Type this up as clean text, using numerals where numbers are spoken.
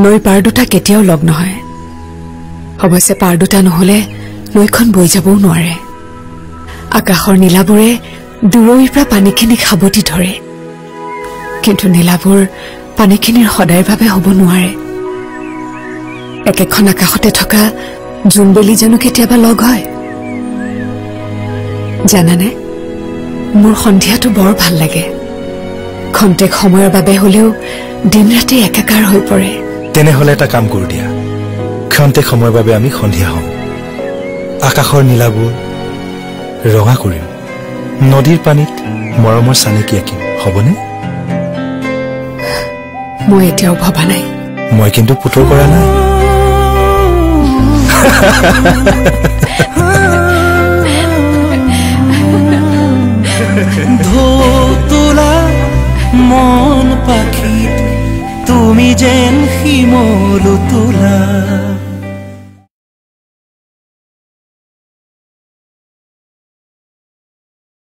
নৈৰ পাৰ দুটা কেতিয়াও লগ নহয়। অৱশ্যে পাৰ দুটা নহলে নৈখন বৈ যাবও নোৱাৰে। আকাশৰ নীলাবোৰে দূৰৈৰ পৰা পানীখিনিক সাৱটি ধৰে, কিন্তু নীলাবোৰ পানীখিনিৰ সদায়ৰ বাবে হ'ব নোৱাৰে। একেখন আকাশতে থকা জোনবেলি জানো কেতিয়াবা লগ হয়? জানানে, মোৰ সন্ধিয়াটো বৰ ভাল লাগে। খন্তেক সময়ৰ বাবে হলেও দিন ৰাতি একাকাৰ হৈ পৰে। তেনেহলে এটা কাম কৰোঁ দিয়া, ক্ষন্তেক সময়ৰ বাবে আমি সন্ধিয়া হ'ম, আকাশৰ নীলাবোৰ ৰঙা কৰিম, নদীৰ পানীত মৰমৰ চানেকি আঁকিম, হ'বনে? মই এতিয়াও ভবা নাই। মই কিন্তু পুতৰ কৰা নাই। তোলা মন পাখিত তুমি যেন শিমলু তোলা।